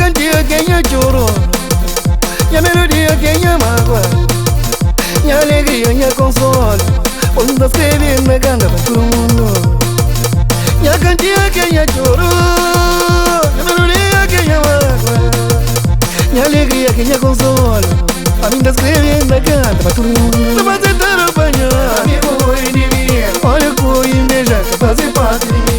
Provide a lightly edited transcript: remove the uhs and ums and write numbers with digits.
cantiga que é choro, Minha melodia que é mágoa, Minha alegria, minha consolo. Quando escrevi na canta pra todo mundo. Minha cantiga que é choro, Minha melodia que é mágoa, Minha alegria que é consolo. A mim escreve na canta pra todo mundo. Pra tentar apanhar Amigo inimigo. Olha com inveja que fazem parte de mim.